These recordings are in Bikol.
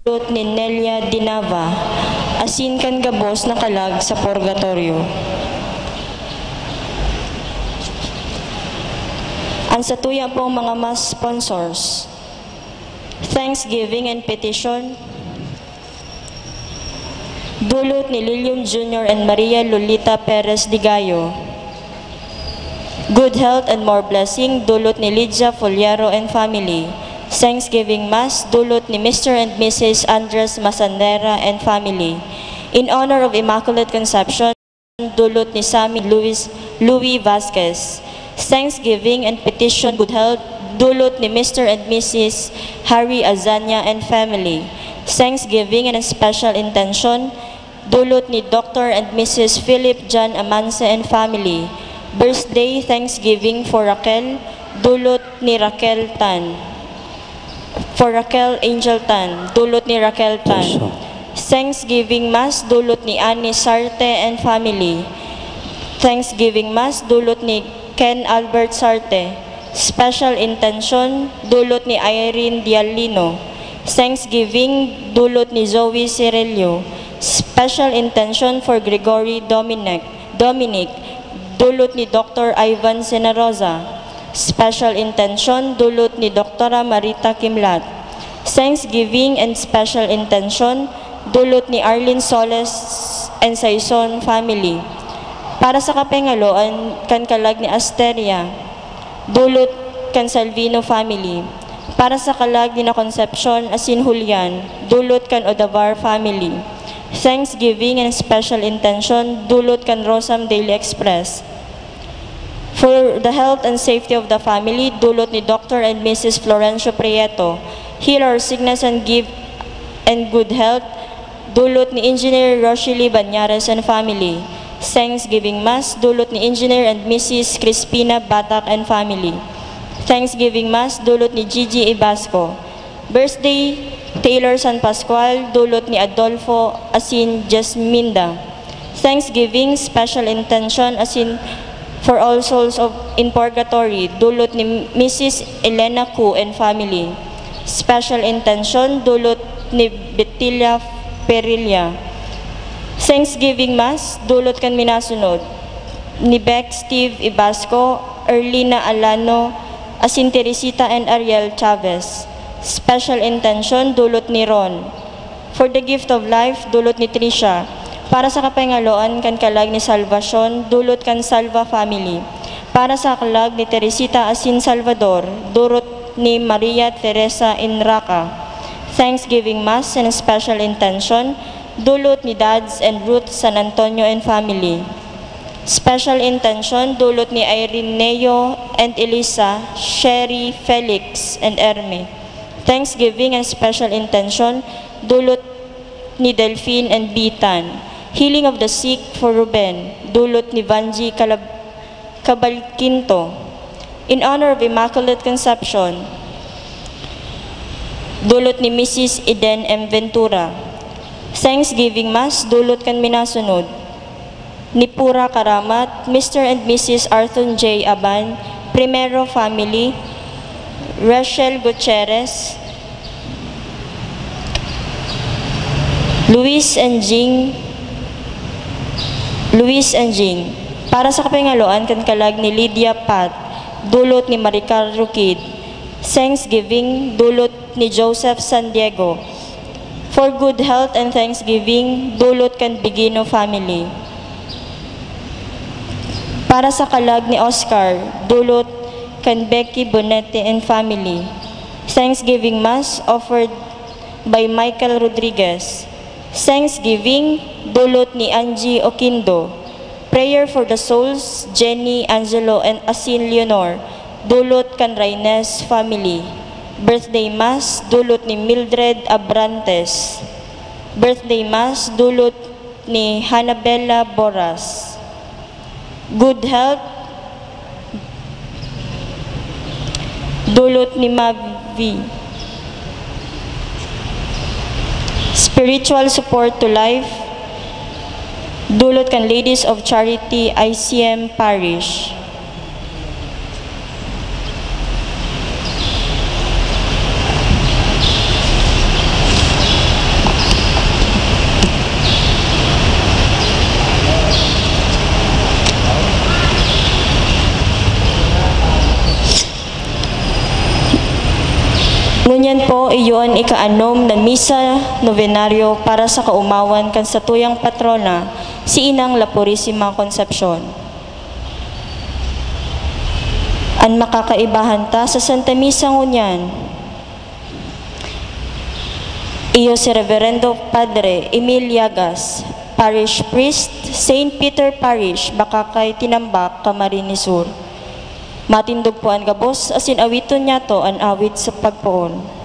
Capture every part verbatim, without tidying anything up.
Dulot ni Nelia Dinava, asin kan gabos na kalag sa purgatorio. An satuya pong mga mass sponsors, thanksgiving and petition, dulot ni Lilium Junior and Maria Lolita Perez Digayo. Good health and more blessing, dulot ni Lydia Fullero and family. Thanksgiving Mass, dulot ni Mister and Missus Andres Masandera and family. In honor of Immaculate Conception, dulot ni Sammy Luis, Louis Vasquez. Thanksgiving and petition, good health, dulot ni Mister and Missus Harry Azania and family. Thanksgiving and special intention, dulot ni Doctor and Missus Philip John Amanse and family. Birthday thanksgiving for Raquel, dulot ni Raquel Tan. For Raquel Angel Tan, dulot ni Raquel Tan. Yes, sir. Thanksgiving Mass, dulot ni Annie Sarte and family. Thanksgiving Mass, dulot ni Ken Albert Sarte. Special intention, dulot ni Irene Dialino. Thanksgiving, dulot ni Zoe Cirelio. Special intention for Gregory Dominic, Dominic, dulot ni Doctor Ivan Senaroza. Special intention, dulot ni Doktora Marita Kimlat. Thanksgiving and special intention, dulot ni Arlene Soles and Saison family. Para sa kapengaloan kan kalag ni Asteria, dulot kan Salvino family. Para sa kalag ni na Concepcion asin Julian, dulot kan Odavar family. Thanksgiving and special intention, dulot kan Rosam Daily Express. For the health and safety of the family, dulot ni Doctor and Missus Florencio Prieto. Heal our sickness and give and good health, dulot ni Engineer Roshili Banyares and family. Thanksgiving Mass, dulot ni Engineer and Missus Crispina Batak and family. Thanksgiving Mass, dulot ni Gigi Ibasco. Birthday, Taylor San Pascual, dulot ni Adolfo asin Jasminda. Thanksgiving, special intention asin for all souls of in purgatory, dulot ni Missus Elena Cu and family. Special intention, dulot ni Betilla Perilla. Thanksgiving Mass, dulot kan minasunod ni Beck Steve Ibasco, Erlina Alano, asin Teresita and Ariel Chavez. Special intention, dulot ni Ron. For the gift of life, dulot ni Tricia. Para sa kapengaloan kan kalag ni Salvacion, dulot kan Salva family. Para sa kalag ni Teresita asin Salvador, dulot ni Maria Teresa Inraca. Thanksgiving Mass and special intention, dulot ni Dads and Ruth San Antonio and family. Special intention, dulot ni Irene Neo and Elisa, Sherry, Felix, and Erme. Thanksgiving and special intention, dulot ni Delphine and Bitan. Healing of the sick for Ruben, dulot ni Vanji Calab-, Cabalquinto. In honor of Immaculate Conception, dulot ni Missus Eden M. Ventura. Thanksgiving Mass, dulot kan minasunod ni Pura Karamat, Mister and Missus Arthur J. Aban, Primero family, Rachel Gutierrez, Luis and Jing, Luis and Jing. Para sa kapengaloan kan kalag ni Lydia Pat, dulot ni Maricar Rukid. Thanksgiving, dulot ni Joseph San Diego. For good health and thanksgiving, dulot kan Bigino family. Para sa kalag ni Oscar, dulot kan Becky Bonete and family. Thanksgiving Mass offered by Michael Rodriguez. Thanksgiving, dulot ni Angie Oquindo. Prayer for the souls, Jenny, Angelo, and asin Leonor, dulot kan Raines family. Birthday Mass, dulot ni Mildred Abrantes. Birthday Mass, dulot ni Hanabella Boras. Good health, dulot ni Mavi. Spiritual support to life, dulot kan Ladies of Charity I C M Parish. Iyo an ikaanom na misa novenaryo para sa kaomawan kan satuyang patrona, si Inang La Purisima Concepcion. An makakaibahan ta sa Santa Misa ngunyan, iyo si Reverendo Padre Emil Yagas, Parish Priest, Saint Peter Parish, Bacacay, Tinambac, Camarines Sur. Matindog po an gabos asin awiton niyato an awit sa pagpoon.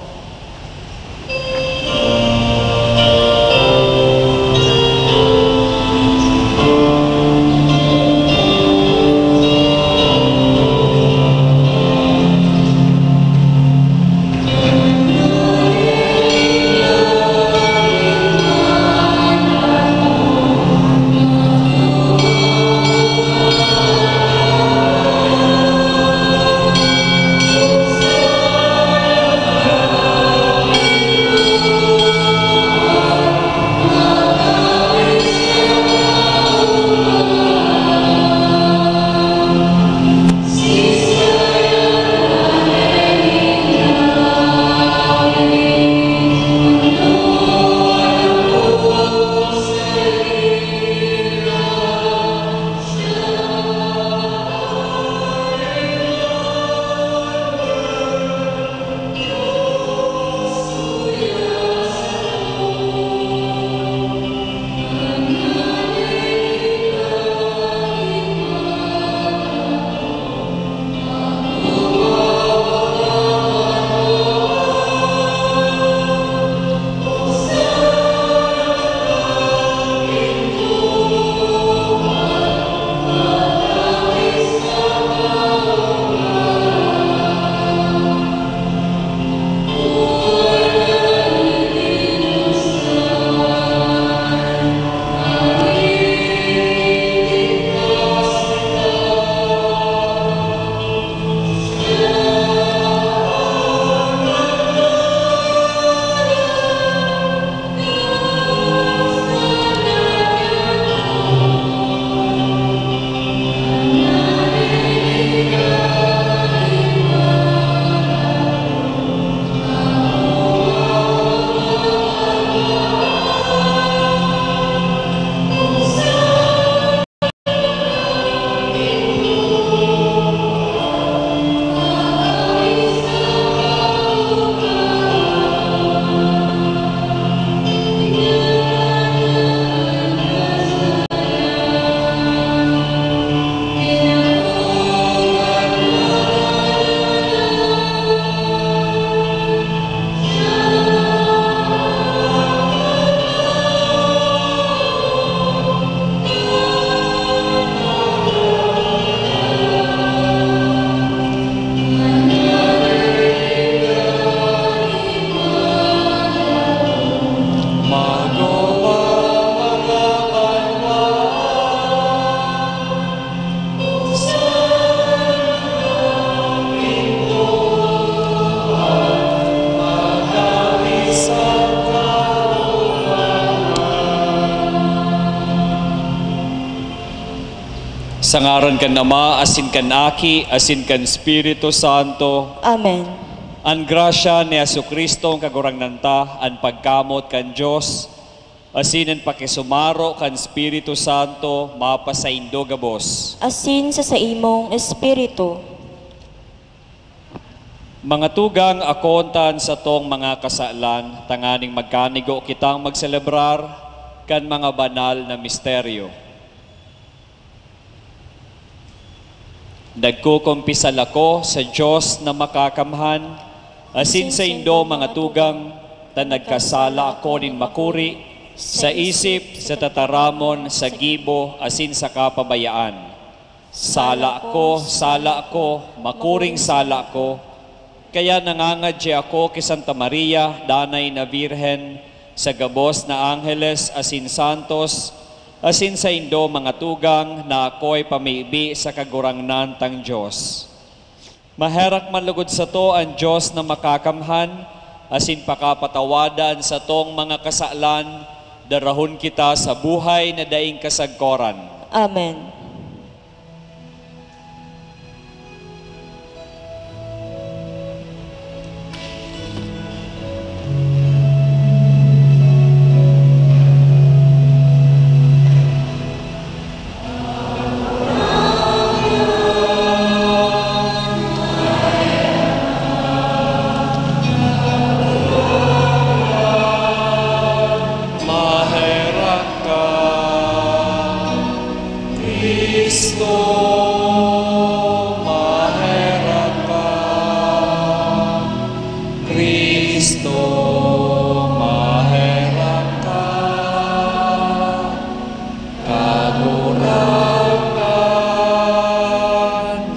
Sa ngaran kan Ama, asin kan Aki, asin kan Espiritu Santo. Amen. An grasya ni Jesu-Cristo, an Kagurangnan ta, an pagkamot kan Dios, asin an pakisumaro kan Espiritu Santo mapasaindo gabos. Asin sa saimong espiritu. Mga tugang, akoon ta an satong mga kasalan, tanganing magkanigo kitang magselebrar kan mga banal na misteryo. Nagkukumpisal ako sa Dios na Makakamhan, asin saindo, mga tugang, ta nagkasala ako nin makuri, sa isip, sa tataramon, sa gibo, asin sa kapabayaan. Sala ko, sala ko, makuring sala ko. Kaya nangangadyi ako ki Santa Maria, Danay na Birhen, sa gabos na angheles asin santos, asin saindo, mga tugang, na akoy pamibi sa Kagurangnan tang Dios. Maherak man logod sato an Dios na Makakamhan, asin pakapatawada an satong mga kasalan, darahon kita sa buhay na daing kasagkoran. Amen. Cristo, maherak ka. Cristo, maherak ka. Kagurangnan,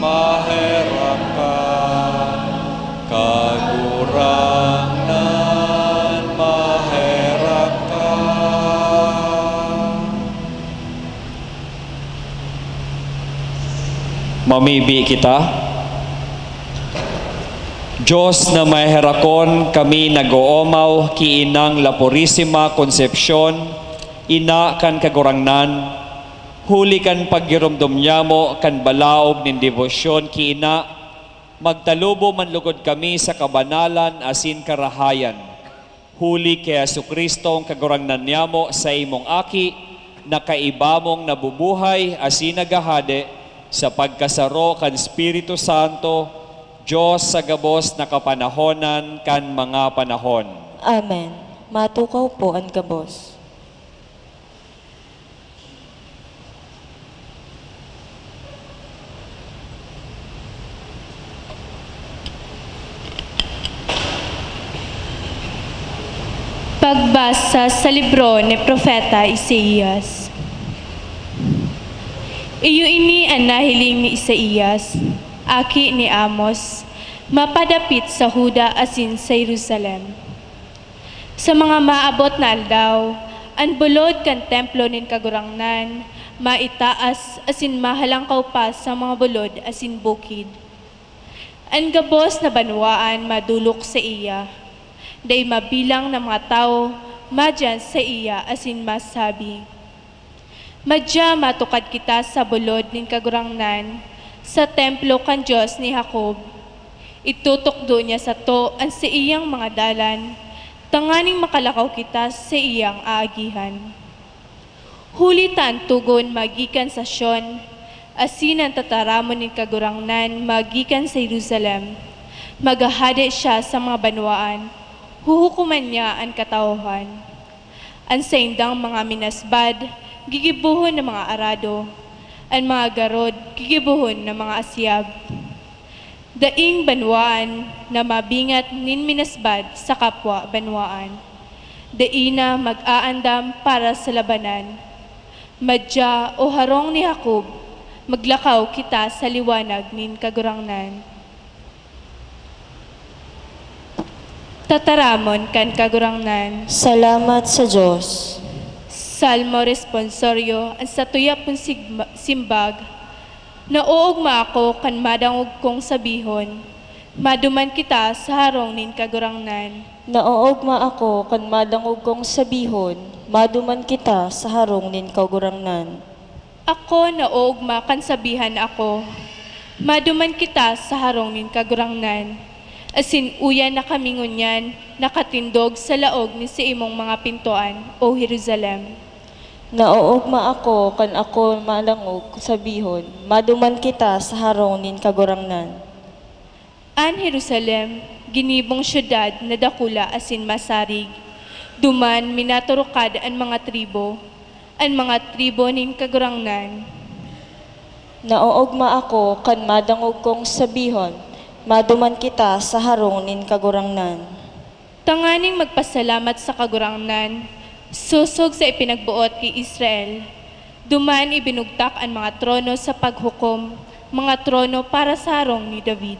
maherak ka. Kagurangnan, maherak ka. Mamibi kita. Dios na maherakon, kami nag-oomaw ki Inang La Purisima Concepcion, Ina kan Kagurangnan, huli kan paggiromdom nyamo kan balaog nin debosyon ki Ina, magtalubo man lugod kami sa kabanalan asin karahayan. Huli ki Jesu-Cristo, an Kagurangnan nyamo, saimong Aki, na kaiba mong nabubuhay asin naghahade sa pagkasaro kan Espiritu Santo, Dios sa gabos na kapanahonan kan mga panahon. Amen. Matukaw po an gabos. Pagbasa sa libro ni Propeta Isaias. Iyo ini an nahiling ni Isaias, aki ni Amos, mapadapit sa Juda asin sa Jerusalem. Sa mga maabot na aldaw, an bulod kan templo nin Kagurangnan maitaas asin mahalangkaw pa sa mga bulod asin bukid. An gabos na banwaan madolok saiya. Dai mabilang na mga tawo madiyan saiya asin masabi, "Madya matukad kita sa bulod nin Kagurangnan, sa templo kan Dios ni Jacob. Itutukdo niya sato an saiyang mga dalan, tanganing makalakaw kita sa saiyang aagihan." Huli ta an togon magikan sa Sion, asin an tataramon nin Kagurangnan magikan sa Jerusalem. Maghahade siya sa mga banwaan, huhukoman niya an katauhan. An saindang mga minasbad gigibohon na mga arado, an mga garod gigibohon na mga asyab. Daing banwaan na mabingat nin minasbad sa kapwa banwaan. Dai na mag-aandam para sa labanan. Madya, O harong ni Jacob, maglakaw kita sa liwanag nin Kagurangnan. Tataramon kan Kagurangnan. Salamat sa Dios. Salmo Responsorio, an satuya pong sigma-, simbag. Naoogma ako kan madangog kong sabihon, "Maduman kita sa harong nin Kagurangnan." Naoogma ako kan madangog kong sabihon, "Maduman kita sa harong nin Kagurangnan." Ako naoogma kan sabihan ako, "Maduman kita sa harong nin Kagurangnan." Asin uya na kami ngunyan nakatindog sa laog nin saimong mga pintoan, O Jerusalem. Naoogma ako kan ako malangog sabihon, "Maduman kita sa harong nin Kagurangnan." An Jerusalem, ginibong syudad na dakula asin masarig. Duman minaturukad an mga tribo, an mga tribo nin Kagurangnan. Naoogma ako kan madangog kong sabihon, "Maduman kita sa harong nin Kagurangnan." Tanganing magpasalamat sa Kagurangnan, sosog sa ipinagboot ki Israel. Duman ibinugtak an mga trono sa paghukom, mga trono para sa harong ni David.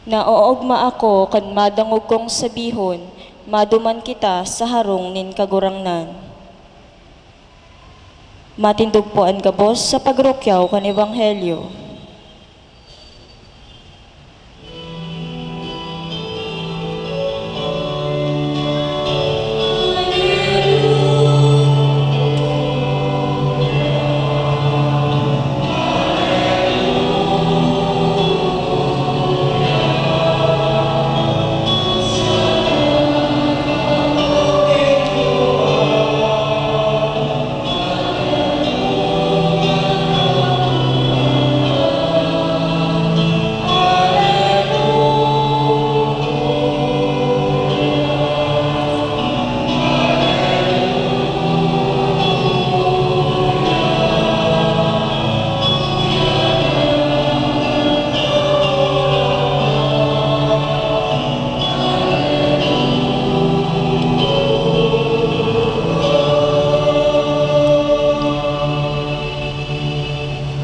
Naoogma ako kan madangog kong sabihon, "Maduman kita sa harong nin Kagurangnan." Matindog po an gabos sa pagrukyaw kan Ebanghelyo.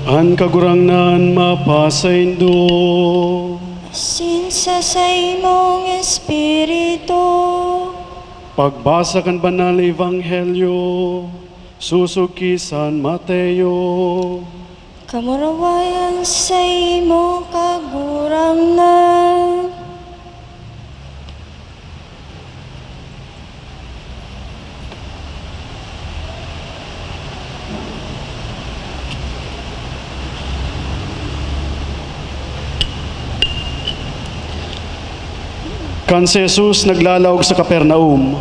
An Kagurangnan mapasaindo. Asin sa saimong espiritu. Pagbasa kan Banal na Ebanghelyo sosog ki San Mateo. Kamurawayan saimo, Kagurangnan. Kan si Jesus naglalaog sa Capernaum,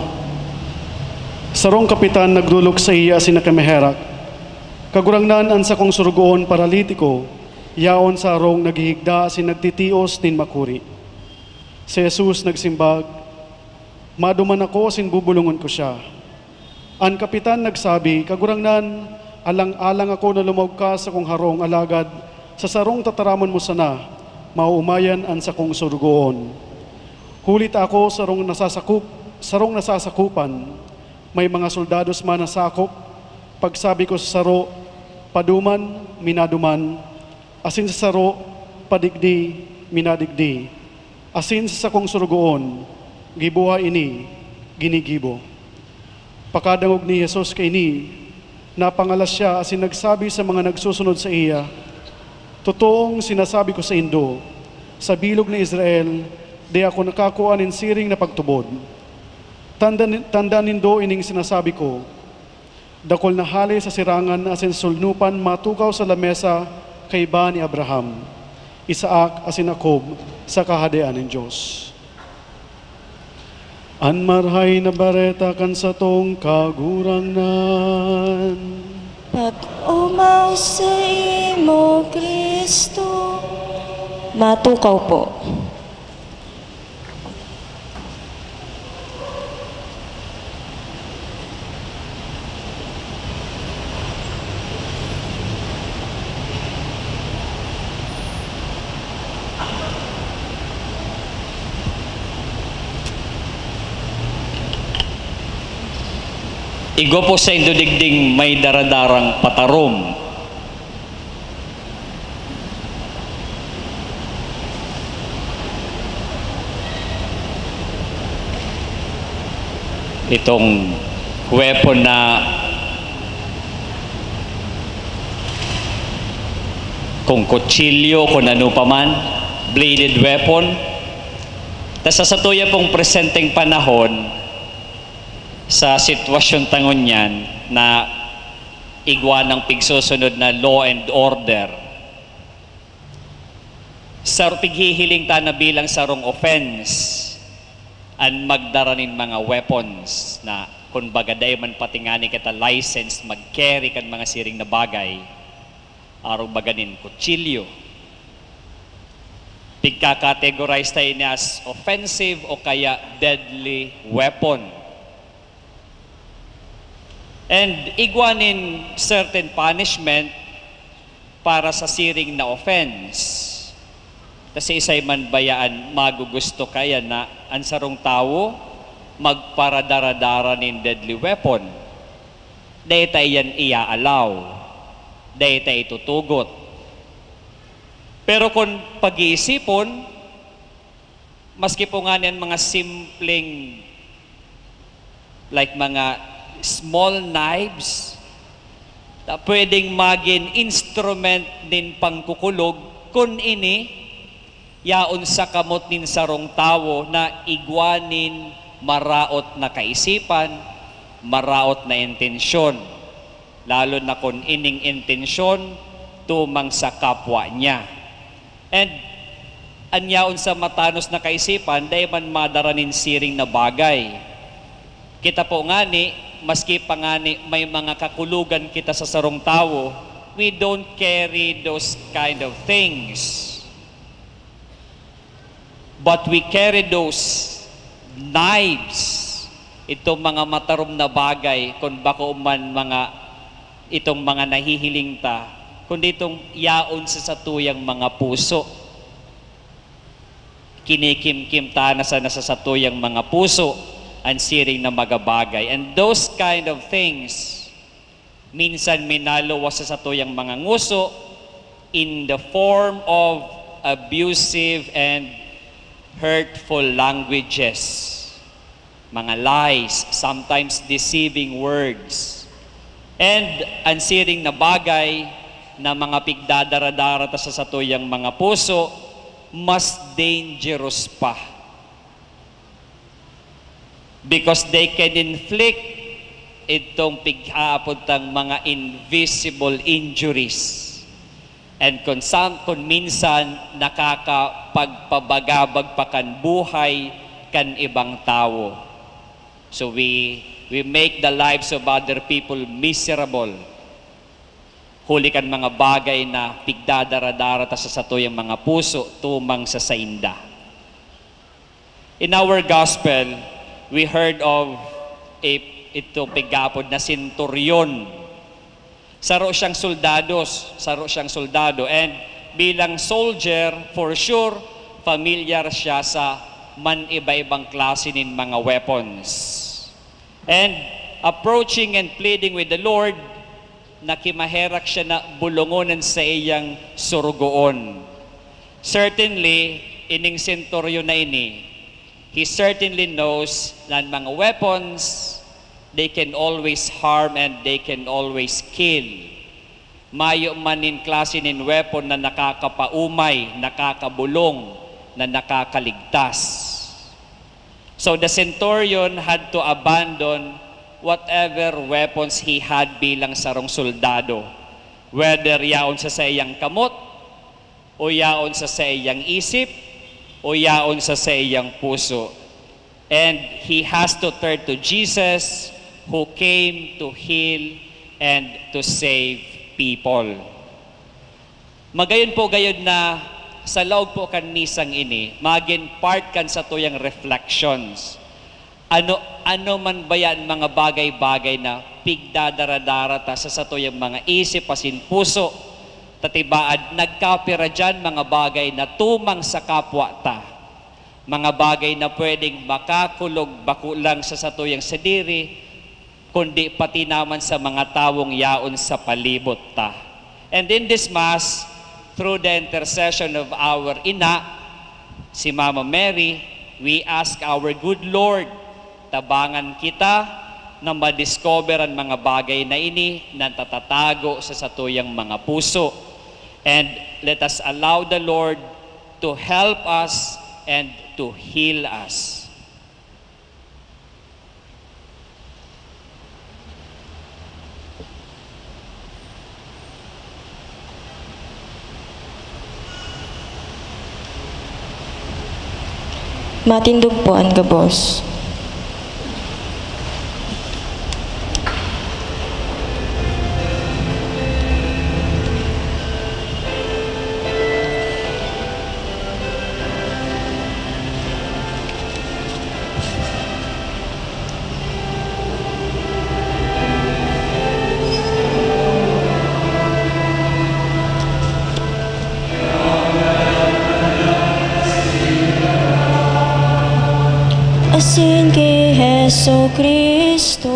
sarong kapitan nagdolok saiya asin nakimaherak, "Kagurangnan, an sakong sorogoon paralitiko, yaon sa harong naghihigda asin nagtitios nin makuri." Si Jesus nagsimbag, "Maduman ako asin bubulongon ko siya." An kapitan nagsabi, "Kagurangnan, alang-alang ako na lumaog ka sa sakong harong, alagad sa sarong tataramon mo sana, maoomayan an sakong sorogoon. Huli ta ako sarong nasasakop, sarong nasasakopan, may mga soldados man na sakop. Pagsabi ko sa saro, 'Paduman,' minaduman, asin sa saro, 'Padigdi,' minadigdi, asin sa sakong sorogoon, 'Giboha ini,' ginigibo." Pakadangog ni Jesus kaini, napangalas siya asin nagsabi sa mga nagsusunod saiya, "Totoong sinasabi ko saindo, sa bilog na Israel, dai ako nakakua nin siring na pagtubod. Tanda, tanda nindo ining sinasabi ko, dakul na hale sa sirangan asin solnopan matukaw sa lamesa kaiba ni Abraham, Isaac asin Jacob sa Kahadean nin Dios." An Marahay na Bareta kan satong Kagurangnan. Pag-omaw saimo, Cristo. Matukaw po. Igwa po saindo digding may daradarang patarom. Itong weapon na, kung kutsilyo, kung ano pa man, bladed weapon. Tas sa satuya pong presenteng panahon, sa sitwasyon ta ngunyan na igwa nang pigsusunod na law and order, sa pighihiling ta na bilang sarong offense an magdara nin mga weapons na, kumbaga, dai man pati ngani kita license mag-carry kan mga siring na bagay, arog baga nin kutsilyo. Pigka-categorize ta ini as offensive o kaya deadly weapon. And igwa nin certain punishment para sa siring na offense. Ta siisay man baya an magugusto kaya na an sarong tawo magparadara-dara nin deadly weapon? Dai ta iyan ia-allow. Dai ta itutugot. Pero kun pag-iisipon, maski po ngani an mga simpleng, like, mga small knives, na pwedeng magin instrument nin pangkukulog kun ini yaon sa kamot nin sarong tawo na igwa nin maraot na kaisipan, maraot na intensyon, lalo na kun ining intensyon tumang sa kapwa niya. And an yaon sa matanos na kaisipan, dai man madara nin siring na bagay. Kita po ngani, maski pa ngani may mga kakulogan kita sa sarong tawo, we don't carry those kind of things. But we carry those knives, itong mga matarom na bagay, kung bako man mga, itong mga nahihiling ta, kundi itong yaon sa satuyang mga puso. Kinikimkim ta na sana sa satuyang mga puso an siring na mga bagay. And those kind of things, minsan minaluwas sa satuyang mga nguso, in the form of abusive and hurtful languages, mga lies, sometimes deceiving words, and an siring na bagay na mga pigdadara-dara ta sa satuyang mga puso, mas dangerous pa. Because they can inflict itong pig-aapod tang mga invisible injuries. And kung san-, kung minsan, nakakapagpabagabag pa kan buhay kan ibang tawo. So we, we make the lives of other people miserable. Huli kan mga bagay na pigdadara-dara ta sa satuyang mga puso tumang sa sainda. In our gospel, we heard of a, ito pigapod na senturyon. Saro siyang soldados, saro siyang soldado, and bilang soldier, for sure, familiar siya sa man-iba-ibang klase nin mga weapons. And approaching and pleading with the Lord, nakimaherak siya na bulongon an saiyang surugoon. Certainly, ining senturyon na ini, he certainly knows na an mga weapons, they can always harm and they can always kill. Mayo man nin klase nin weapon na nakakapaumay, nakakabulong, na nakakaligtas. So the centurion had to abandon whatever weapons he had bilang sarong soldado, whether yaon sa saiyang kamot, o yaon sa saiyang isip, o yaon sa saiyang puso. And he has to turn to Jesus, who came to heal and to save people. Magayon po gayod na sa laog po kan misang ini, magin part kan satuyang reflections. Ano, ano man ba yan mga bagay-bagay na pigdadara-dara ta sa satuyang mga isip asin puso? Tatibaad, nagkapira diyan mga bagay na tumang sa kapwa ta. Mga bagay na pwedeng makakulog bako lang sa satuyang sadiri, kundi pati naman sa mga tawong yaon sa palibot ta. And in this Mass, through the intercession of our Ina, si Mama Mary, we ask our good Lord, tabangan kita na madiscover an mga bagay na ini na natatago sa satuyang mga puso. And let us allow the Lord to help us and to heal us. Matindog po an gabos. Asin ki Jesu-Cristo,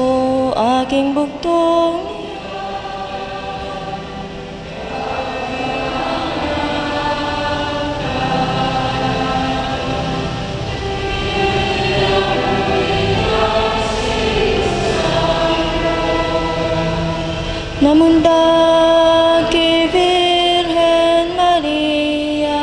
aking bugtong. Namundag ki Birhen Maria.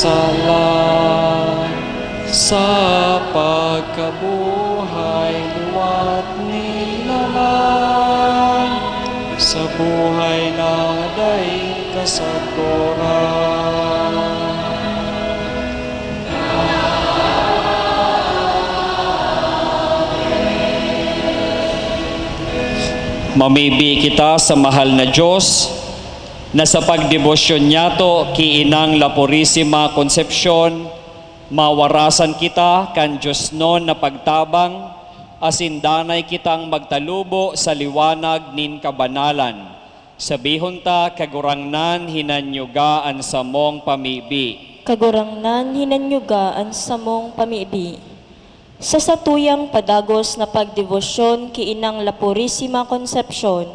sala sa pagkabuhay liwat nin laman sa buhay na daing kasagkoran. Mamibi kita sa mahal na Dios, na sa pagdebosyon niyato ki Inang La Purisima Concepcion, mawarasan kita kan diosnon na pagtabang, asin danay kitang magtalubo sa liwanag nin kabanalan. Sabihon ta, Kagurangnan, hinanyuga an samong pamibi. Kagurangnan, hinanyuga an samong pamibi. Sa satuyang padagos na pagdebosyon ki Inang La Purisima Concepcion,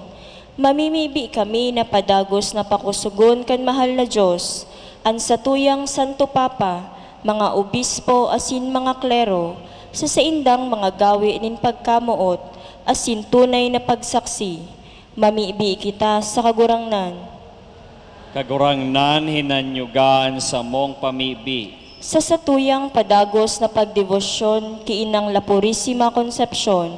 mamimibi kami na padagos na pakusogon kan mahal na Dios, an satuyang Santo Papa, mga obispo asin mga klero, sa saindang mga gawe nin pagkamoot asin tunay na pagsaksi. Mamibi kita sa Kagurangnan. Kagurangnan, hinanyuga an samong pamibi. Sa satuyang padagos na pagdebosyon ki Inang La Purisima Concepcion,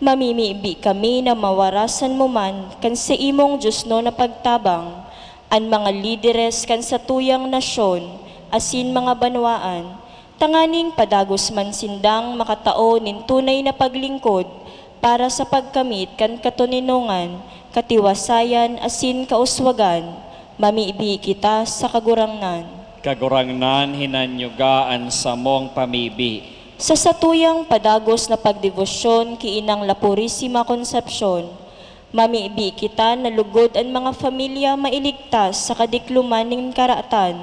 mamimibi kami na mawarasan mo man kan saimong diosnon na pagtabang an mga lideres kan satuyang nasyon asin mga banwaan, tanganing padagos man sindang makatao nin tunay na paglingkod para sa pagkamit kan katoninongan, katiwasayan asin kauswagan. Mamibi kita sa Kagurangnan. Kagurangnan, hinanyuga an samong pamibi. Sa satuyang padagos na pagdebosyon ki Inang La Purisima Concepcion, mamibi kita na lugod an mga pamilya mailigtas sa kadikloman nin karatan,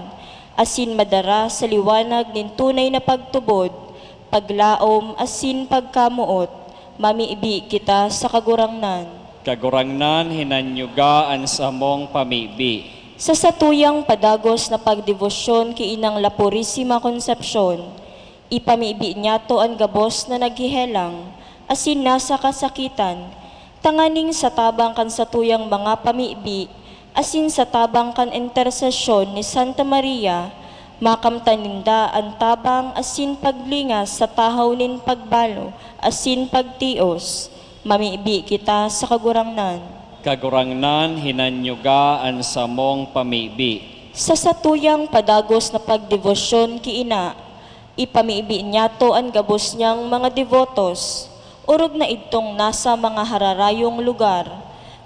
asin madara sa liwanag nin tunay na pagtubod, paglaom, asin pagkamoot. Mamibi kita sa Kagurangnan. Kagurangnan, hinanyuga an samong pamibi. Sa satuyang padagos na pagdebosyon ki Inang La Purisima Concepcion, ipamibi niyato an gabos na naghehelang asin nasa kasakitan, tanganing sa tabang kan satuyang mga pamibi asin sa tabang kan intersesyon ni Santa Maria, makamtan ninda an tabang asin paglingas sa tahaw nin pagbalo asin pagtios. Mamibi kita sa Kagurangnan. Kagurangnan, hinanyuga an samong pamibi. Sa satuyang padagos na pagdebosyon ki Ina, ipamibi niyato an gabos niyang mga debotos, orog na idtong nasa mga hararayong lugar.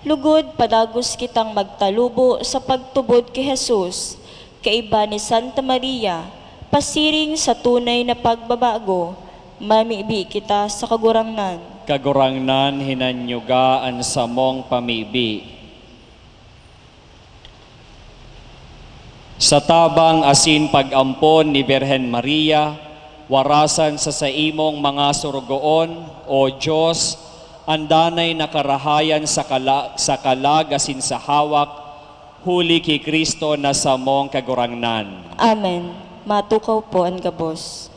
Lugod padagos kitang magtalubo sa pagtubod ki Jesus, kaiba ni Santa Maria, pasiring sa tunay na pagbabago. Mamibi kita sa Kagurangnan. Kagurangnan, hinanyuga an samong pamibi. Sa tabang asin pag-ampon ni Birhen Maria, warasan sa saimong mga sorogoon, O Dios, an danay na karahayan sa kala-, sa kalag asin sa hawak, huli ki Cristo na samong Kagurangnan. Amen. Matukaw po an gabos.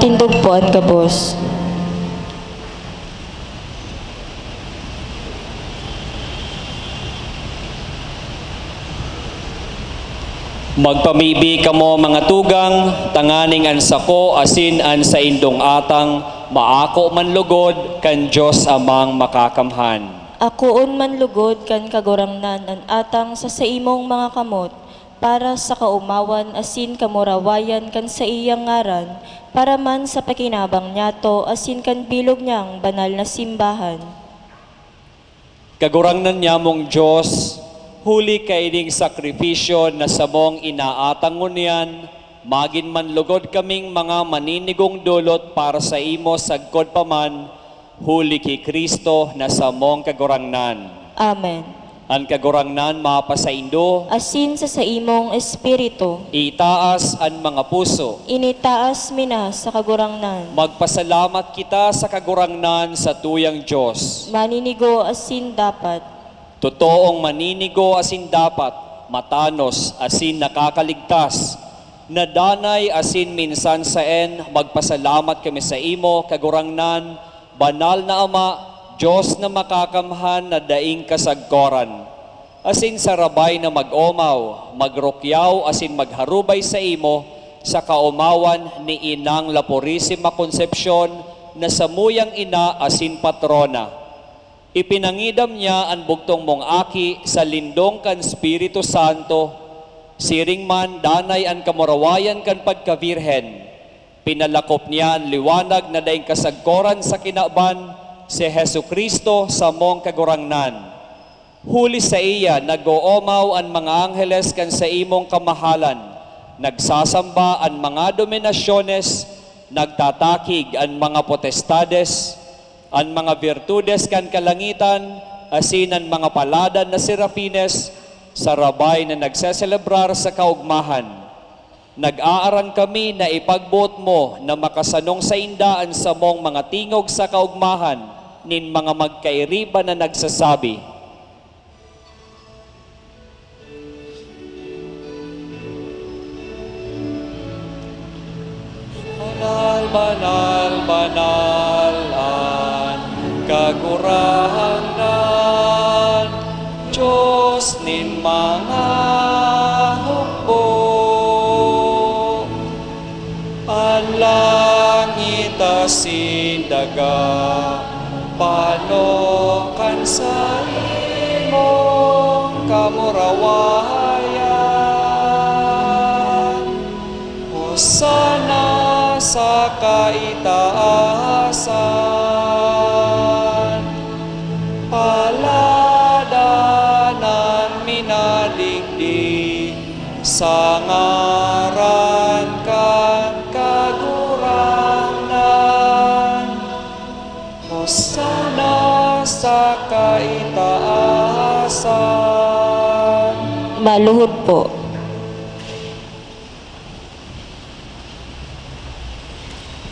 Tindog po an gabos. Magpamibi kamo, mga tugang, tanganing an sako asin an saindong atang maako man lugod kan Dios Amang Makakamhan. Akoon man lugod kan Kagurangnan an atang sa saimong mga kamot, para sa kaomawan asin kamurawayan kan saiyang ngaran, para man sa pakinabang niyato asin kan bilog niyang banal na simbahan. Kagurangnan nyamong Dios, huli kaining sakripisyo na samong inaatang ngunyan, magin man lugod kaming mga maninigong dolot para saimo sagkod pa man, huli ki Cristo na samong Kagurangnan. Amen. An Kagurangnan mapasaindo. Asin sa saimong espiritu. Itaas an mga puso. Initaas mi na sa Kagurangnan. Magpasalamat kita sa Kagurangnan, sa tuyang Dios. Maninigo asin dapat. Totoong maninigo asin dapat, matanos asin nakakaligtas, na danay asin minsan saen magpasalamat kami saimo, Kagurangnan, Banal na Ama, Dios na makakamhan na daing kasagkoran, asin sarabay na mag-omaw, magrukyaw asin magharubay saimo sa kaomawan ni Inang La Purisima Concepcion na samuyang ina asin patrona. Ipinangidam niya an bugtong mong Aki sa lindong kan Espiritu Santo, siring man danay an kamurawayan kan pagkabirhen. Pinalakop niya an liwanag na daing kasagkoran sa kinaban, si Jesu-Cristo, samong Kagurangnan. Huli saiya, nag-oomaw an mga angheles kan saimong kamahalan, nagsasamba an mga dominasyones, nagtatakig an mga potestades, an mga birtudes kan kalangitan, asin an mga paladan na serafines, sarabay na nagseselebrar sa kaogmahan. Nag-aarang kami na ipagboot mo na makasanong sainda an samong mga tingog sa kaogmahan nin mga magkairiba na nagsasabi, "Banal, banal, banal an Kagurangnan, Dios nin mga hukbo. An langit asin daga pano kan saimong kamurawayan. Hosana sa kaitaasan. Paladan an minadigdi sa ngaran kan Kagurangnan. Hosana sa kaitaasan." Maluhod po.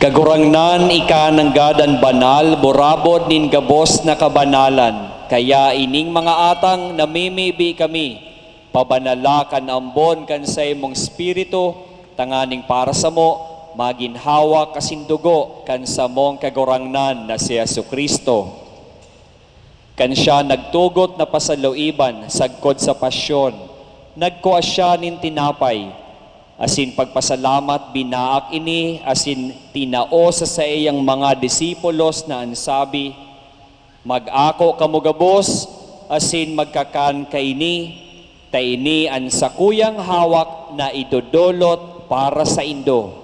Kagurangnan, ika nanggad an banal, burabod nin gabos na kabanalan. Kaya ining mga atang namimibi kami, pabanala kan ambon kan saimong Espiritu, tanganing para samo, magin hawak asin dugo kan samong Kagurangnan na si Jesu-Cristo. Kan siya nagtugot na pasaluiban sagkod sa pasyon, nagkua siya nin tinapay, asin pagpasalamat, binaak ini asin tinao sa saiyang mga disipulos na an sabi, "Mag-ako kamo gabos asin magkakan kaini, ta ini an sakuyang hawak na idodolot para saindo."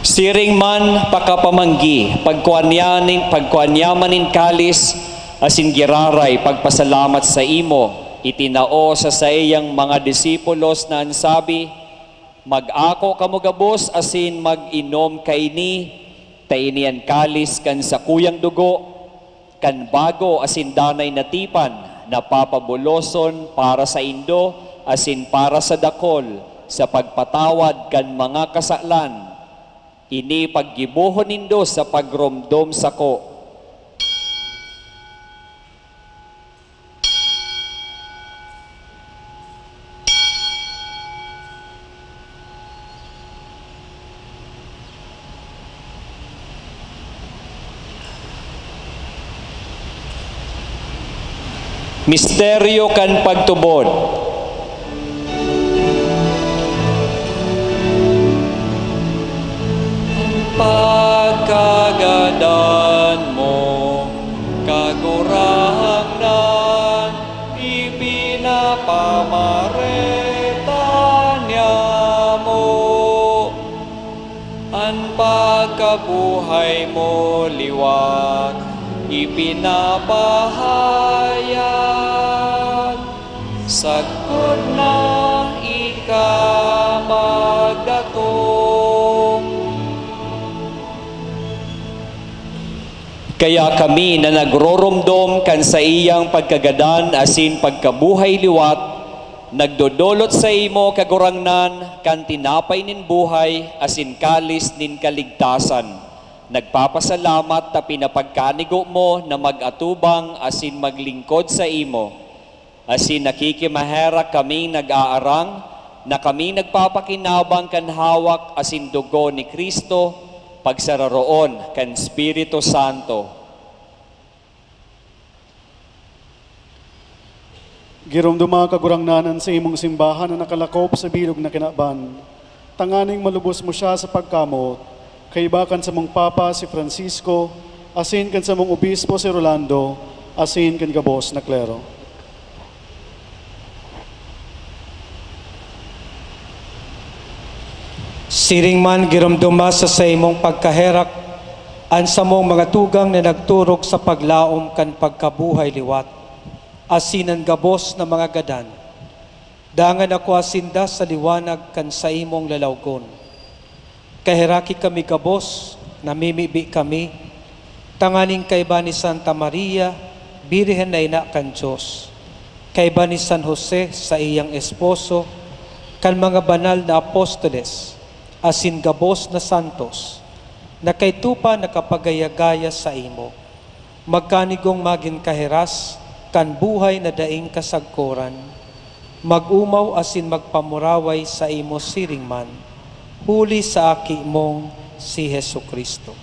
Siring man pakapamanggi, pagkua niya nin, pagkua niya man nin kalis, asin giraray pagpasalamat saimo, itinao sa saiyang mga disipulos na an sabi, "Mag-ako kamo gabos asin mag-inom kaini, ta ini an kalis kan sakuyang dugo, kan bago asin danay na tipan, na papabuloson para saindo asin para sa dakol sa pagpatawad kan mga kasalan. Ini paggibohon nindo sa pagromdom sako. Misteryo kan pagtubod. Pagkagadan mo, Kagurangnan, ipinapamareta niamo. An pagkabuhay mo liwat ipinapahayag, sagkod na ika magdatong. Kaya kami na nagroromdom kan saiyang pagkagadan asin pagkabuhay liwat, nagdodolot saimo, Kagurangnan, kan tinapay nin buhay asin kalis nin kaligtasan. Nagpapasalamat ta pinapagkanigo mo na mag-atubang asin maglingkod saimo. Asin nakikimaherak kaming nag-aarang na kami nagpapakinabang kan hawak asin dugo ni Cristo, pagsararoon kan Espiritu Santo. Giromdoma, Kagurangnan, an saimong simbahan na nakalakop sa bilog na kinaban, tanganing malubos mo siya sa pagkamoot, kaiba kan samong Papa, si Francisco, asin kan samong Obispo, si Rolando, asin kan gabos na klero. Siring man, giromdoma sa saimong pagkaherak an samong mga tugang na nagturog sa paglaom kan pagkabuhay liwat, asin an gabos na mga gadan. Dangan akua sinda sa liwanag kan saimong lalawgon. Kaheraki kami gabos, namimibi kami, tanganing kaiba ni Santa Maria, Birhen na Ina kan Dios, kaiba ni San Jose, saiyang esposo, kan mga banal na apostoles, asin gabos na santos, na kaidto pa nakapagaya-gaya saimo. Magkanigong magin kahiras kan buhay na daing kasagkoran, mag-omaw asin magpamuraway saimo siring man, huli sa Aki mong si Jesu-Cristo.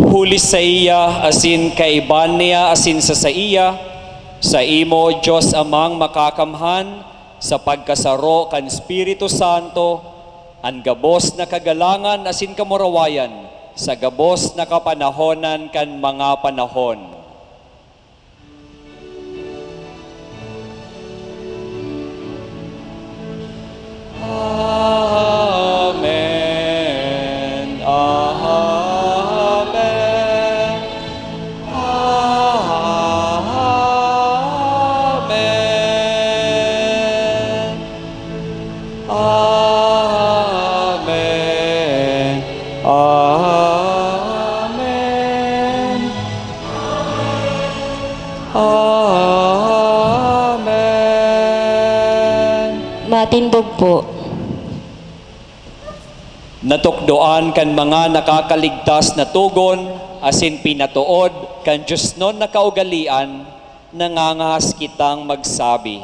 Huli saiya, asin kaiba niya, asin sa saiya, saimo, Dios Amang Makakamhan, sa pagkasaro kan Espiritu Santo, an gabos na kagalangan asin kamurawayan sa gabos na kapanahonan kan mga panahon. Amen. Amen. Amen. Amen. Amen. Amen. Matindog po. Natukdoan kan mga nakakaligtas na togon asin pinatood kan diosnon na kaugalean, nangangahas kitang magsabi.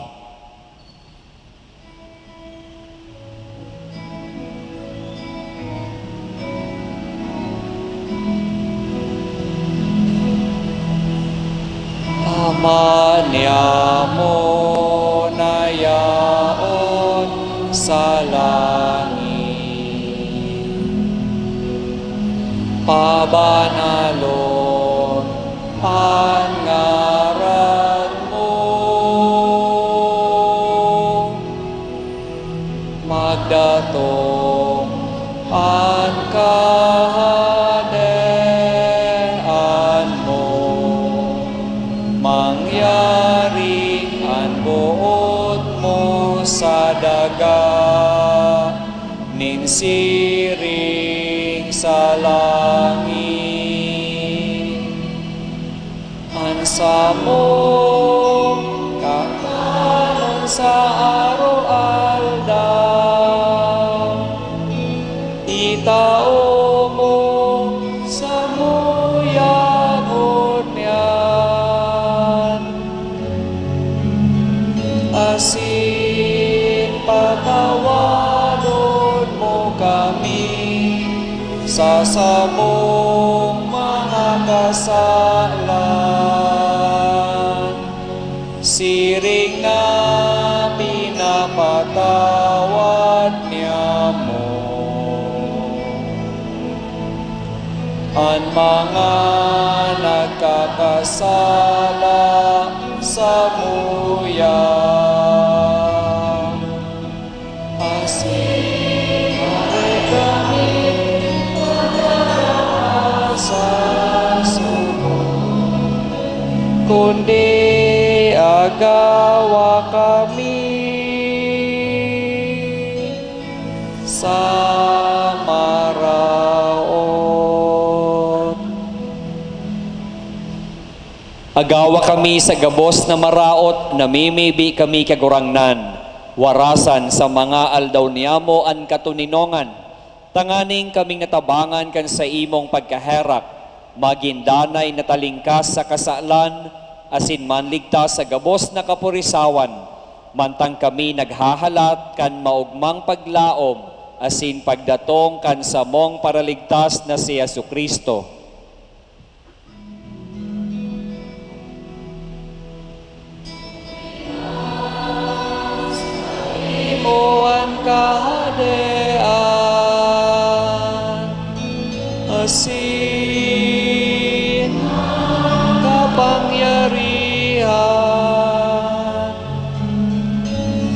Ama niamo na yaon sa langit, pabanalon an ngaran mo. Magdatong an kahadean mo. Mangyari an boot mo sa daga nin siring sa langit. An samong kakanon sa araw-aldaw Itao mo samuya ngunyan, asin patawadon mo kami sa samong mga kasalan, siring na pinapatawad niamo an mga nagkakasala samuya. Asin dai kami pagkakasasubo, kundi agawa kami sa maraot. Agawa kami sa gabos na maraot, namimibi kami, Kagurangnan. Warasan sa mga aldaw niyamo an katoninongan, tanganing kaming natabangan kan saimong pagkaherak, magin danay na talingkas sa kasalan, asin manligtas sa gabos na kapurisawan, mantang kami naghahalat kan maogmang paglaom asin pagdatong kan samong Paraligtas na si Jesu-Cristo. Imo an kahadean, asin kapangyarihan,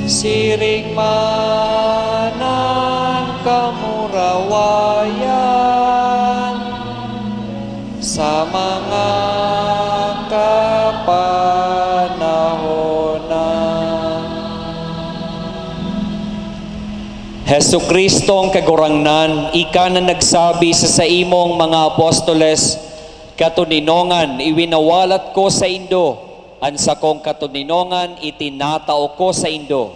siring man an kamurawayan sa mga kapanahonan. Jesu-Cristong Kagurangnan, ika na nagsabi sa saimong mga apostoles, "Katoninongan iwinawalat ko saindo, an sakong katoninongan itinatao ko saindo."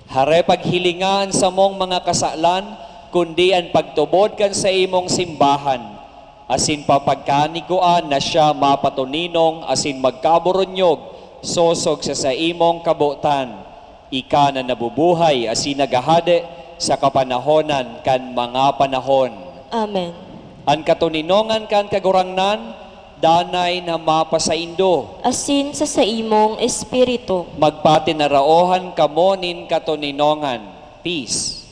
Hare paghilinga an samong mga kasalan, kundi an pagtubod kan saimong simbahan, asin papagkanigua na siya mapatoninong asin magkaburunyog sosog sa saimong kabotan. Ika na nabubuhay asin naghahade sa kapanahonan kan mga panahon. Amen. An katoninongan kan Kagurangnan danay na mapasaindo. Asin sa saimong espiritu. Magpatinaraohan kamo nin katoninongan. Peace.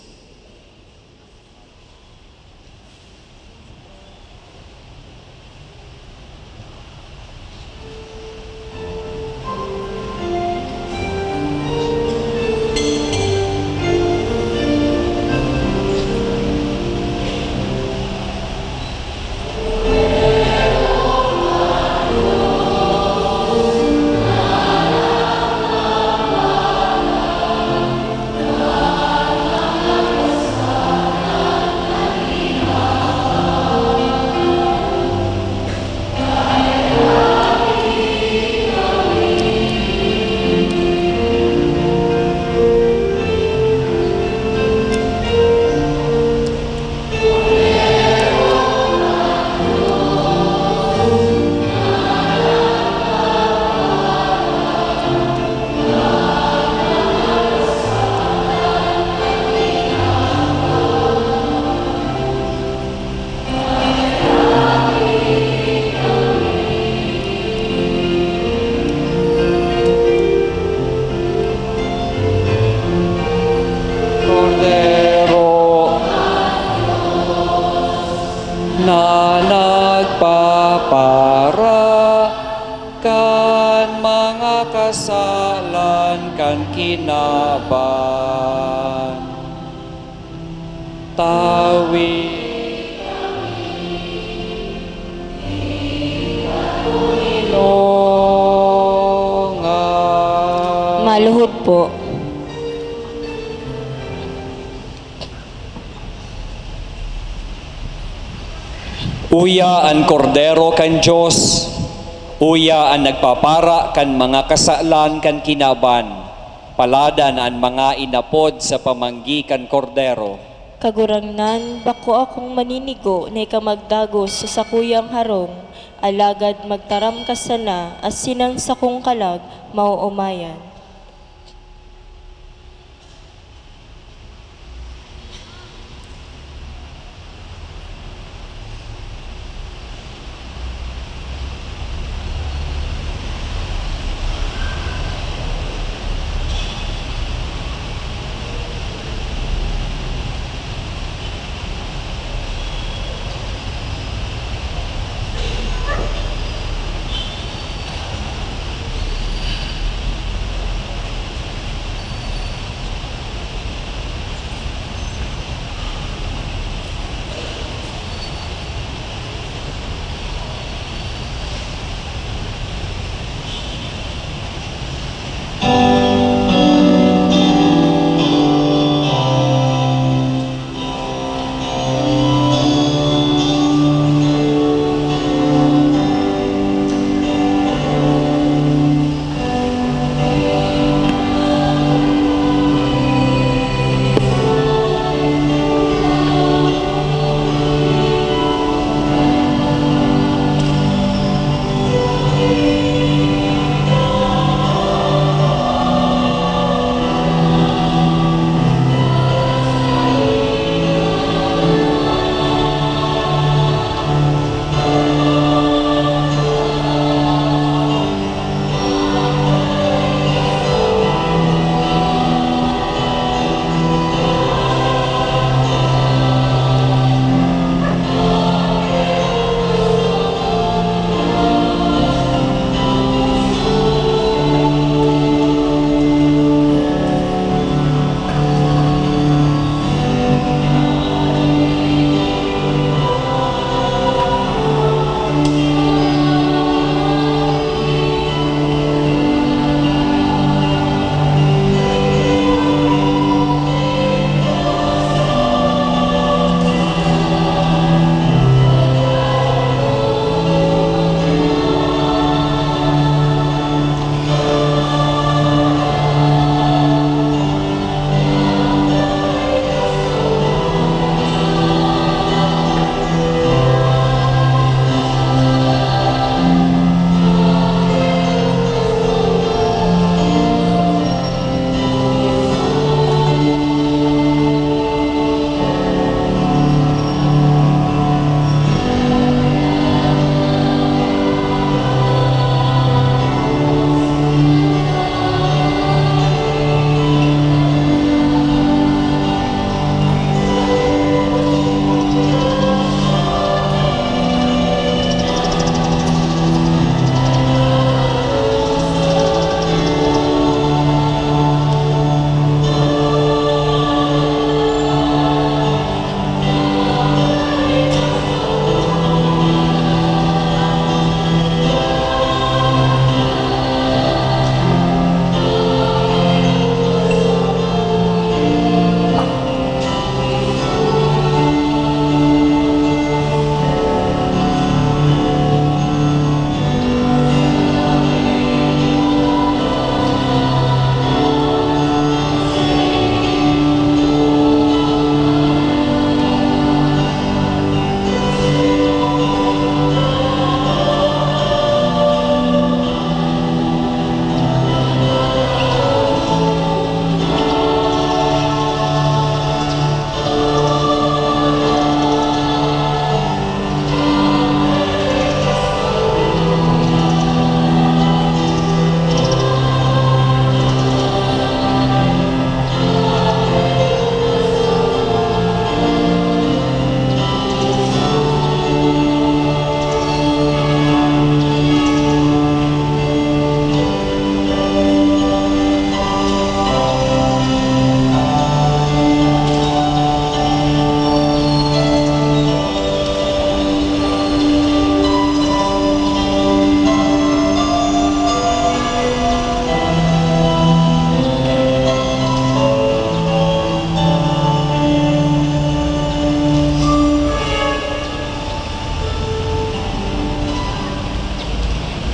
Kordero na nagpapara kan mga kasalan kan kinaban. Tawi kami, Ginoo, nga Maluhod po. Uya an Kordero kan Dios, uya an nagpapara kan mga kasalan kan kinaban. Paladan an mga inapod sa pamanggi kan Kordero. Kagurangnan, bako akong maninigo na ika magdagos sa sakuyang harong, alagad magtaram ka sana asin an sakong kalag maoomayan.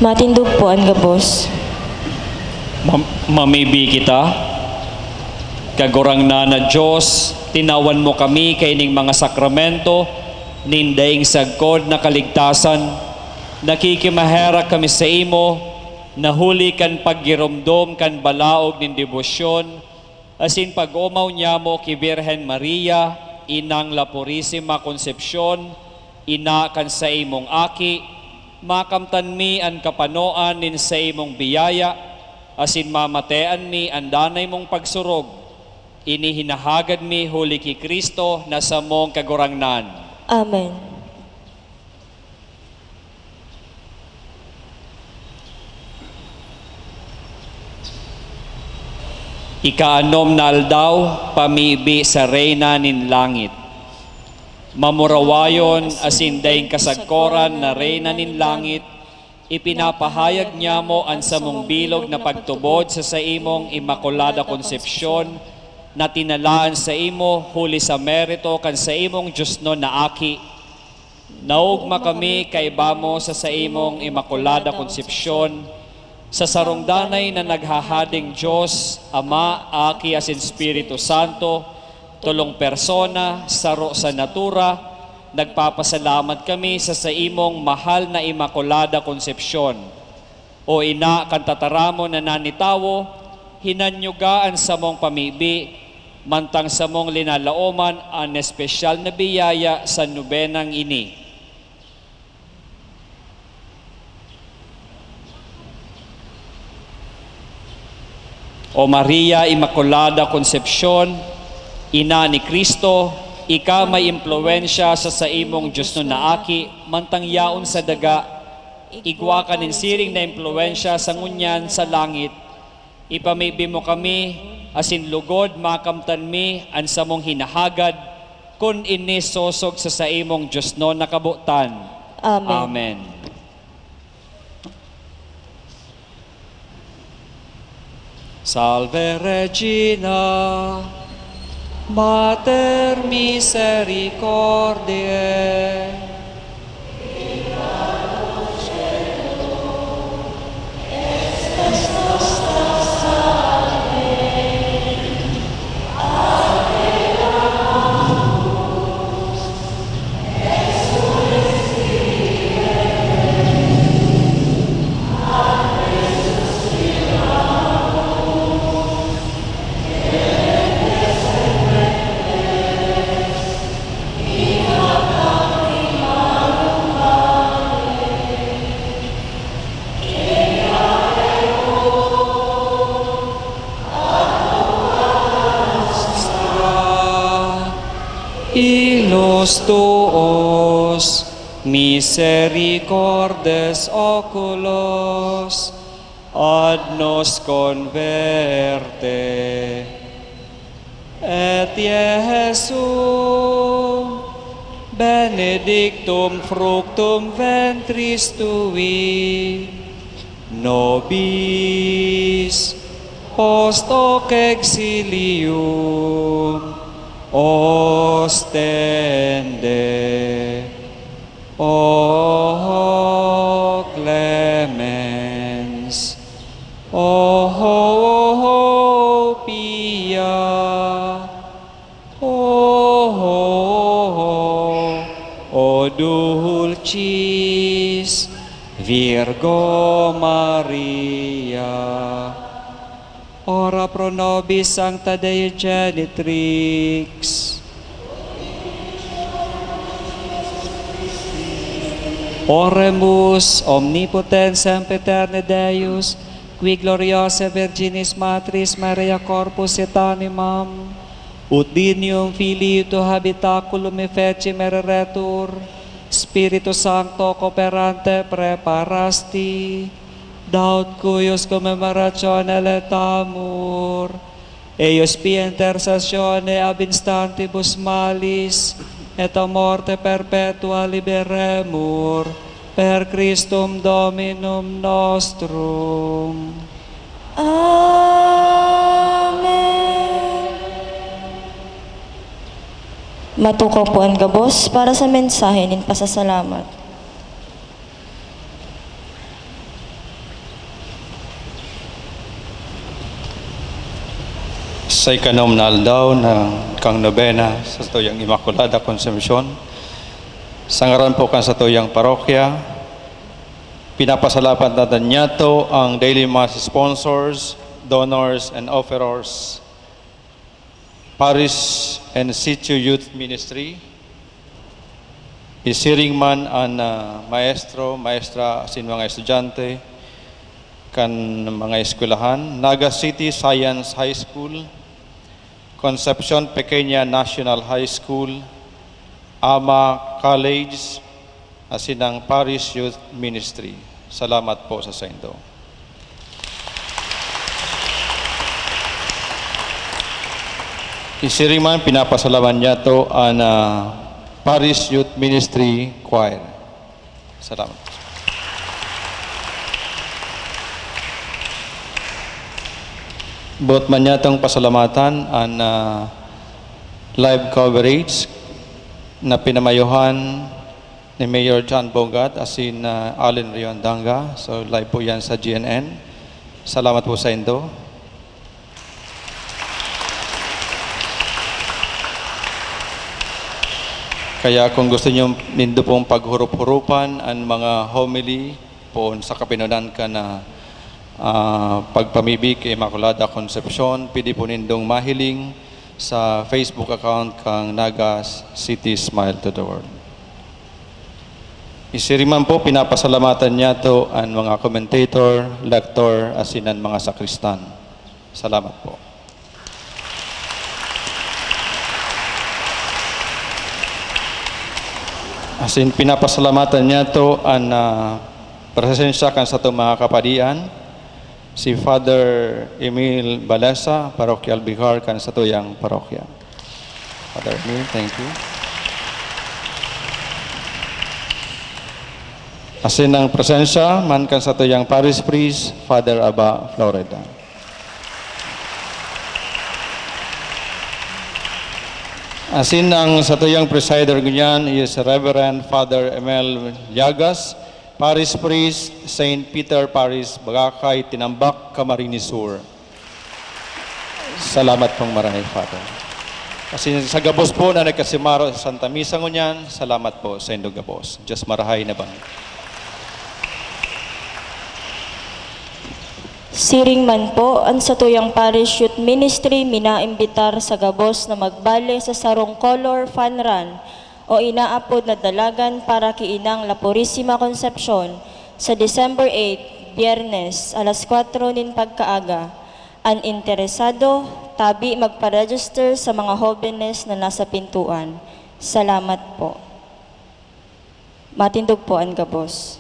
Matindog po an gabos. Mam-, mamibi kita. Kagurangnan na Dios, tinawan mo kami kaining mga sakramento nin daing sagkod na kaligtasan. Nakikimaherak kami saimo na huli kan paggiromdom kan balaog nin debosyon asin pag-omaw nyamo ki Birhen Maria, Inang La Purisima Concepcion, ina kan saimong Aki, makamtan mi an kapanoan nin saimong biyaya, asin mamatean mi an danay mong pagsurog. Ini hinahagad mi huli ki Cristo na samong Kagurangnan. Amen. Ikaanom na aldaw, pamibi sa Reyna nin Langit. Mamurawayon asin daing kasagkoran na Reyna nin Langit, ipinapahayag nyamo an samong bilog na pagtubod sa saimong Imakulada Konsepsyon na tinalaan saimo huli sa merito kan saimong diosnon na Aki. Naogma kami kaiba mo sa saimong Imakulada Konsepsyon, sa sarong danay na naghahading Dios, Ama, Aki, asin Espiritu Santo, tolong persona, saro sa natura. Nagpapasalamat kami sa saimong mahal na Imakulada Konsepsyon. O Ina kan tataramon na nanitawo, hinanyuga an samong pamibi, mantang samong linalaoman an espesyal na biyaya sa nobenang ini. O Maria Inmaculada Concepcion, Ina ni Cristo, ika may impluwensya sa saimong diosnon na Aki, mantang yaon sa daga, igwa ka nin siring na impluwensya sa ngunyan sa langit. Ipamibi mo kami, asin lugod makamtan mi an samong hinahagad, kun ini sosog sa saimong diosnon na kabotan. Amen. Amen. Salve Regina, Mater Misericordiae. Ilos tuos, misericordes oculos, ad nos converte. Et Iesum, benedictum fructum ventris tui, nobis, post hoc exilium ostende. O clemens, o pia, o, o dulcis Virgo Maria. Ora pro nobis, Sancta Dei Genitrix. Oremus, Omnipotens, Sempiterne Deus, qui gloriosae Virginis Matris Maria corpus et animam, ut dignium Filii tuo habitaculum efficere retur, Spiritu Sancto cooperante praeparasti, daut cuius commemoratione laetamur, eius pia intercessione ab instantibus malis et a morte perpetua liberemur, per Christum Dominum nostrum. Amen. Matukaw po an gabos para sa mensahe nin pasasalamat. Sa ikanom na aldaw ng kang nobena sa tuyang Immaculada Concepcion, sa ngaran po kan sa tuyang parokya, pinapasalamatan natin niyato ang daily mass sponsors, donors, and offerors, Parish and Sitio Youth Ministry, isiring man an, ah, maestro, maestra, asin mga estudyante kan mga eskwelahan, Naga City Science High School, Concepcion Pequeña National High School, Ama College, asin ang Parish Youth Ministry. Salamat po sa saindo. Isiring man, pinapasalamat niyato an, ah, Parish Youth Ministry Choir. Salamat. Boot man niyatong pasalamatan an, ah, live coverage na pinamayohan ni Mayor John Bongat asin, ah, Allen Riondanga. So, live po yan sa G N N. Salamat po sa indo. Kaya kung gusto niyo, nindo pong paghurup-hurupan an mga homily poon sa kapinonan kan, ah, pagpamibi ki Immaculada Concepcion, pwede po nindong mahiling sa Facebook account kang Naga City Smile to the World. Isiring man po, pinapasalamatan niyato an mga commentator, lektor, asin an mga sakristan. Salamat po. Asin pinapasalamatan niyato an, ah, presensya kan satong mga kapadian, si Father Emil Balesa, Parochial Vicar kan satuyang parokya. Father Emil, thank you. Asin ang presensya man kan satuyang parish priest, Father Aba Florida. Asin ang satuyang presider ngunyan is Reverend Father Emel Llagas, Parish Priest, Saint Peter Parish, Bagakay, Tinambac, Camarines Sur. Salamat pong marahay, Father. Asin sa gabos po na nagkasimaro sa Santa Misa ngunyan, salamat po saindo gabos. Diyos marahay na bang. Siring man po, an satuyang Parish Youth Ministry minaimbitar sa gabos na magbale sa sarong color fun run o inaapod na dalagan para ki Inang La Purisima Concepcion sa December eight, Biyernes, alas kwatro nin pagkaaga. An interesado, tabi magpa-register sa mga hobenes na nasa pintuan. Salamat po. Matindog po an gabos.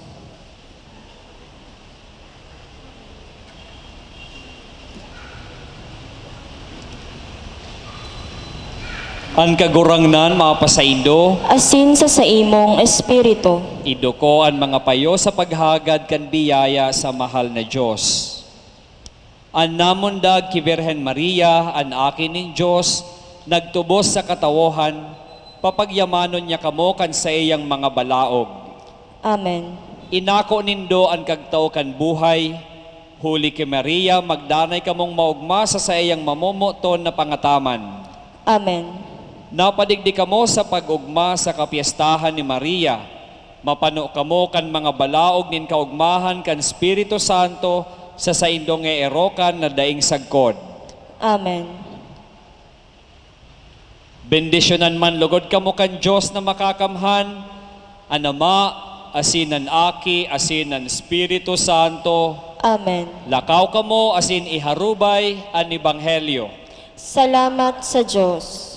An Kagurangnan mapasaindo. Asin sa saimong espiritu. Iduko an mga payo sa paghagad kan biyaya sa mahal na Dios. An namundag ki Birhen Maria, an Aki nin Dios, nagtubos sa katawohan, papagyamanon niya kamo kan saiyang mga balaog. Amen. Inako nindo an kagtao kan buhay, huli ki Maria, magdanay kamong maogma sa saiyang mamomoton na pangataman. Amen. Napadigdi kamo sa pag-ogma sa kapyestahan ni Maria. Mapano kamo kan mga balaog nin kaogmahan kan Espiritu Santo sa saindong eerokan na daing sagkod. Amen. Bendisyonan man logod kamo kan Dios na Makakamhan, an Ama, asin an Aki, asin an Espiritu Santo. Amen. Lakaw kamo asin iharubay an ebanghelyo. Salamat sa Dios.